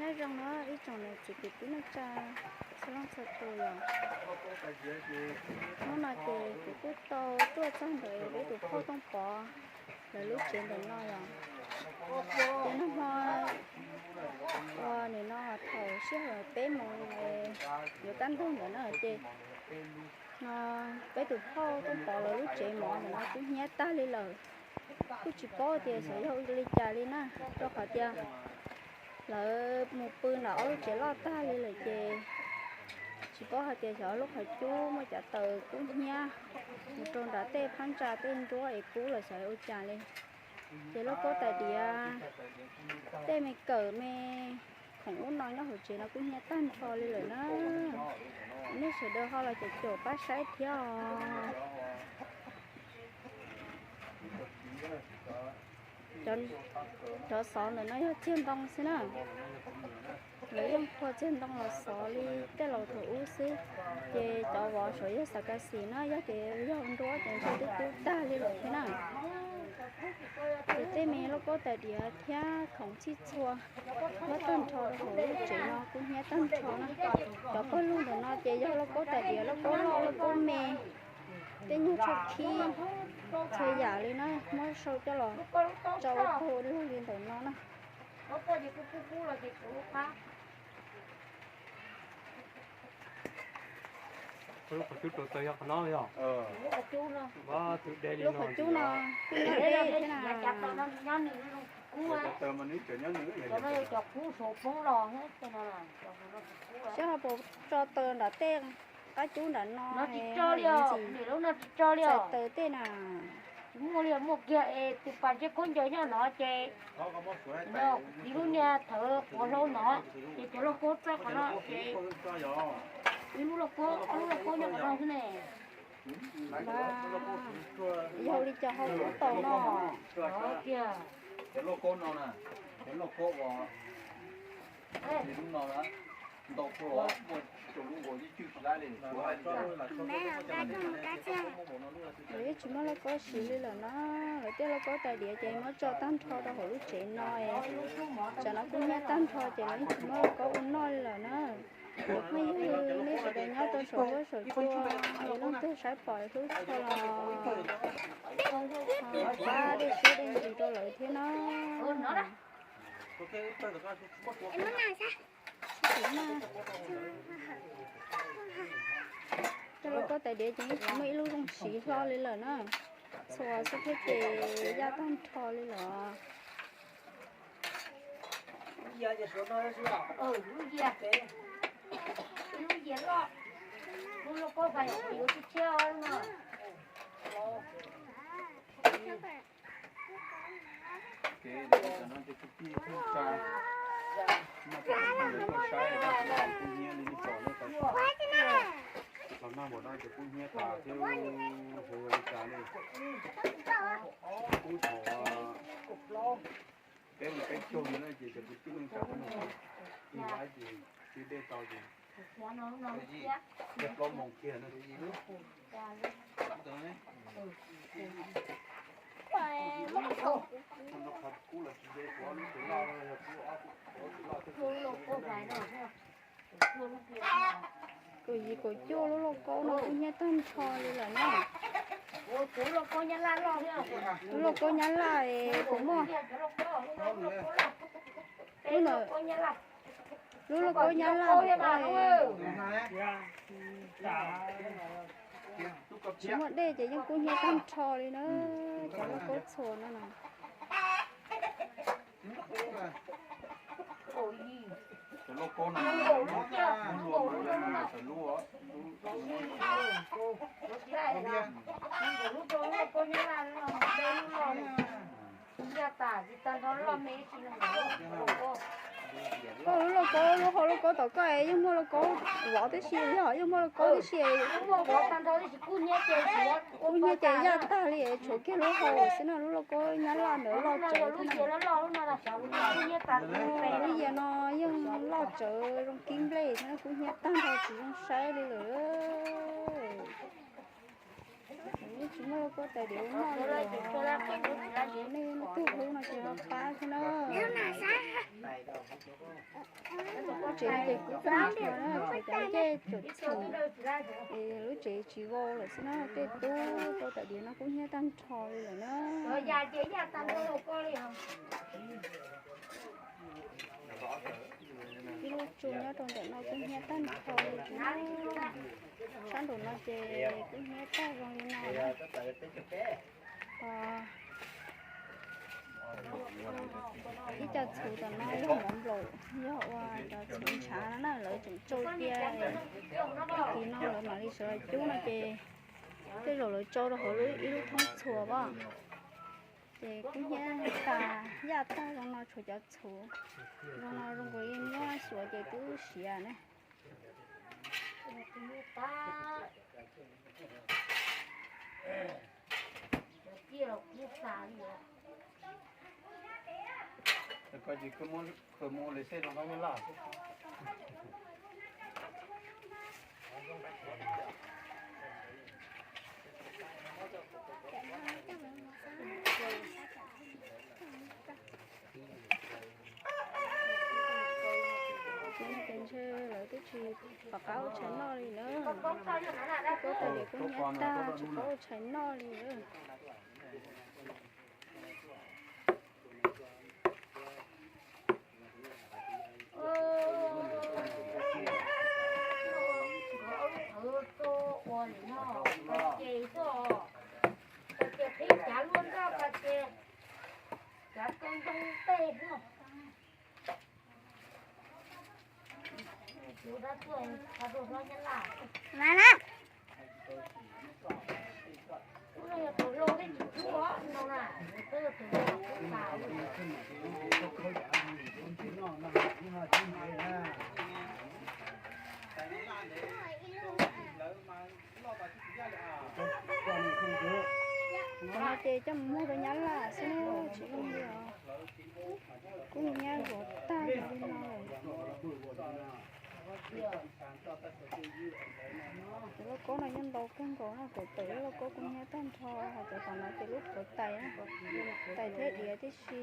Nyob zoo na ib tsoom niam txiv kwv tij neej tsa txhua leej txhua tus yom. Hnub no ces kuv kuj tau tuaj txog ntawm peb tus phauj Tooj Pov lawv lub tsev ntawm no yom. Ces nag hmo uas nim no thaum sij hawm peb moos yuav tab ntug ntawm no ces no peb tus phauj Tooj Pov lawv lub tsev mov ntawm no kuj hnyiab tag li lawm. Kuj tsis paub tias xyov yog ua li cas li na, rau qhov tias lawv mus pw nram ob lub tsev loj tag li lawm ces tsis paub hais tias xyov lub qhov cub muaj cov taws kub hnyiab mus rau nram tej phab ntsa tej nruab es kub los xyov ua cas li. Ces lauj kaub tais diav, tej me kawm me khoom ub no nyob hauv tsev no kuj hnyiab tag nrho li lawm na. Nej sawv daws ho los caum caum pab saib thiab os. Cov xov ntawm no yog txiag ntoo xwb na. Lawv yeej qhuas txiag ntoo los xov li tej laus thaum ub xwb. Ces cov vov saum yog xav kas xis na, yog tias yog nruab ces ntshe twb kub tag li lawm thiab na. Ces tej me lauj kaub tais diav thiab khoom txhij txhua nyob tag nrho rau hauv lub tsev no kuj hnyiab tag nrho na. Cov pawg lug ntawm no ces yog lauj kaub tais diav lauj kaub loj lauj kaub me, tej nyuag tsho khib txhua yam li na, muab sau coj los tso ua pawg ua lug li ntawm no na. Lub qhov cub rau taws yog qhov no yog? Lub qhov cub no kuj nyob deb thiab na. Saib ho puas tso taws nram tej qab cub nram no, tsis tso li os, ntxim txais taws tej na. Muaj li muaj kiag es tus pas ntsej khaub ncaws nyob no ces no kuv txiv lub niag thawv quav hlau no, ces cov lauj kaub txawj qhov no ces ib lub lauj kaub ob lub lauj kaub nyob qhov no xwb ne. Yog li cas ho kuj tau no. Cov lauj kaub no na, cov lauj kaub uas ntau ntau muaj tsaus lub nkaus ib cwj tsis laib li. Lawv yeej tsis muaj lauj kaub siv li lawm na. Lawv tej lauj kaub tais diav ces muab tso tag nrho rau hauv lub tsev no es tsam no kuj hnyiab tag nrho ces lawv yeej tsis muaj lauj kaub ua noj li lawm na. Phooj ywg nej sawv daws nyob rau saum huab saum cua es leej twg saib pom hlub tshua los pab dej siab dej ntsws rau lawv thiab na. Tej lauj kaub tais diav ces yeej tsis muaj ib lub zoo siv hlo li lawm na. Txhua xwb thiab ces yaj tag nrho li lawm. Kev no ces kwv tij neej tsa, nej kuj saib, kuj nyiam li nej pom, nej tau noj npaum no ces kuj hnyiab tas thiab, hu ua li cas li. Kuj thaum peb mus peb caug no na ces cov kwv tij neej tsa kuj mus ib laib ces tib dej tau ces plaub moos kiag na. Kaum yim kaum cuaj lub lauj kaub no kuj hnyiab tag nrho li lawm na. Lub lauj kaub nyab laj es puas muaj? Lub lauj kaub nyab laj tsis muaj dej ces yeej kub hnyiab tag nrho li na. Cov lauj kaub txhua no na. Koj lub lauj kaub, lub hau lauj kaub tom koj es yeej muaj lauj kaub vov tib si, yog yeej muaj lauj kaub tib si, kub hnyiab ces yaj tag li, tshuav kiag lub hau xwb no, lub lauj kaub nyab laj ntawd loj tsawv. Lub yias no yeej loj tsawv zoo kib nplej thiab, kub hnyiab tag nrho tsis zoo saib li lawm. Tsis muaj lauj kaub tais diav ua noj li lawm. Nej leej twg hlub no ces ho pab thiab na. Tsev ces kuj tag nrho na, tshuav cov ncej cov txhuv es lub tsev tsis vau lawm xwb na, tej tub rau tam diav no kuj hnyiab tag nrho li lawm na. Ib lub tsu nyob rau ntawm no kuj hnyiab tag nrho li thiab na. Sab nraum no ces kuj hnyiab tag zoo li no na. Ib co txhuv tom no yog mov nplaum, yog ua cov txhuv ntshav no na, lawv tseem tsau cia. Tag kis no lawv mam li sawv los cub no ces tej zaum lawv tsau rau hauv ib lub thoob txhuas as. Ces kuj hnyiab tas yaj tag zoo no tshuav cov txhuv. Zoo no zoo nkaus li muab xyuas ces twb siav na. Ces ntshe lawv twb tsis pom qab ua tshais noj li na. Kuj tas li kuj hnyiab tag tsis paub ua tshais noj li na. Qhov no ces coj mus muag rau Nyab Laj xwb na, tsis zoo li os. Kuj hnyiab zuav tag li no lawm. Cov lauj kaub no yeej ntau kawg nkaus no, kuv tawm lub lauj kaub kuj hnyiab tag nrho, ho cov tom no ces lub plhuav tais na, tais thiab diav tib si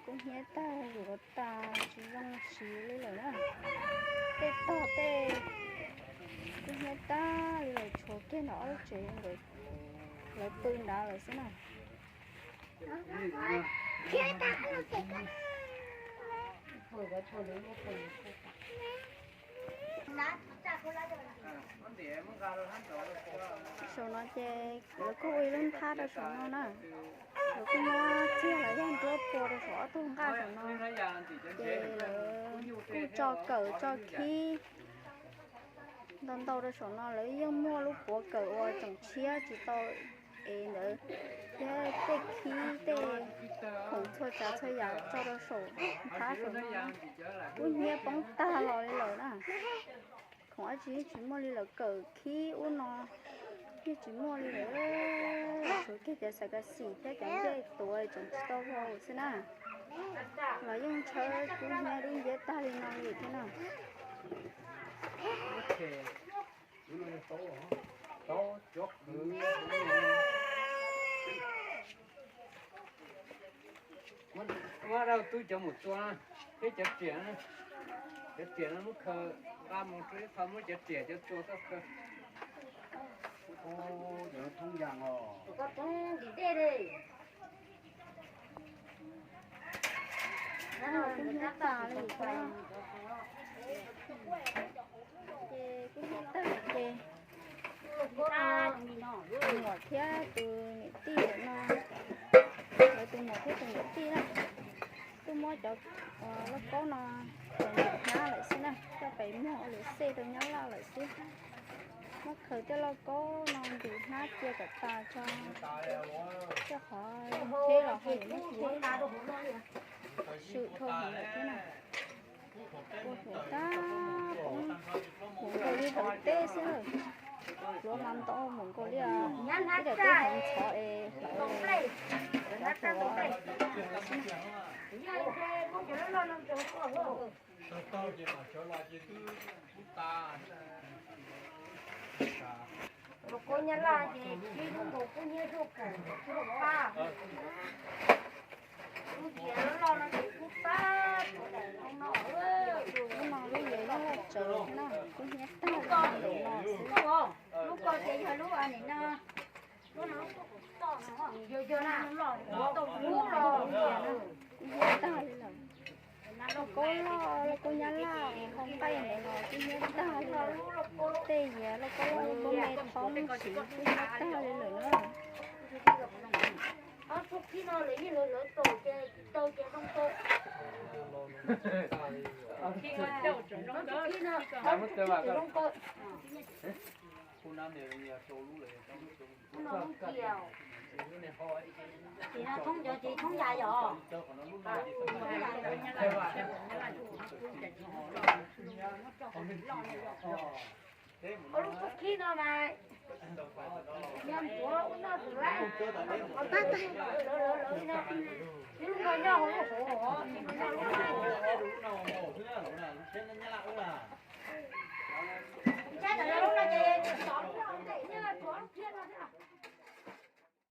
kuj hnyiab tag zuav tas tsis zoo siv li lawm na. Tej tog tej kuj hnyiab tag li lawm, tshuav kiag ntawm ob lub tsev nkawd lawv pw nrad lawm xwb na. Saum no ces lawv kuj ua ib lub nthab rau saum no na. Lawv kuj muab txiag los yog nruab pua rau saum ob tug nqaj saum no. Ces lawv kuj tso kawm tso khib ntau ntau rau saum no. Lawv yeej muaj lub puav kawm uas tseem tshiab tsis tau ev ntawd thiab tej khib tej khoom txhua tsav txhua yam tso rau saum nthab saum no. Kuj hnyiab poob tag los li lawm na. Khoom dab tsi yeej tsis muaj li lawm, kawm khib ub no yeej tsis muaj li lawm. Tshuav kiag cov xav kav xim thiab cov ncej tuav tseem tsis tau vau xwb na. Los yeej ntshaw kuj hnyiab dub nciab tag li no li thiab na. Muab rau tub cov mus txua thiab cov riam, cov riam no muab khaws nqa mus rau ib qho, muab cov riam cov txua txoj khaws. Cov thoob yas os. Kuj hnyiab tas li thiab. Ces kuj hnyiab tag ces tus muam thiab tus niam tij ntawm no, lawv tus muam thiab tus niam tij na, kuj muab cov lauj kaub no coj mus hnab lawm xwb na, coj pem muag ua lwm xej rau Nyab Laj lawm xwb. Muab khaws tej lauj kaub no ntim hnab cia kom tas tso, coj qhov cheb los ho yuav muab cheb swm dhau heev lawm thiab na. Ua hluav tag, hluav nkaus li hauv teb xwb. Hluav mas ntau mus nkaus li os. Ib daim teb hauv ntxhov es hluav xwb na. Lub kauj Nyab Laj ces tib lub nkaus kub hnyiab zuaj kaum zuaj pab. Lub tias loj no ces kub pab, lub no lub Tsawv no kuj hnyiab tag li no xwb. Lub ko ces yog lub nim no, lub no, yog yog na, lub no kuj hnyiab tag li lawm. Lauj kaub loj, lauj kaub nyab laj hau nqaij ntawd los kuj hnyiab tag li lawm. Tej yias lauj kaub loj lauj kaub me thob siv kuj hnyiab tag li lawm na. Ces no thoob cov ces thoob ya yom. Ua lub txuj khib no mas nyob ntxuav ua noj tus laib, qhov tab tab lawv lawv lawv no, ib lub no nyob hauv lub hauv, ib lub no nyob lub hauv.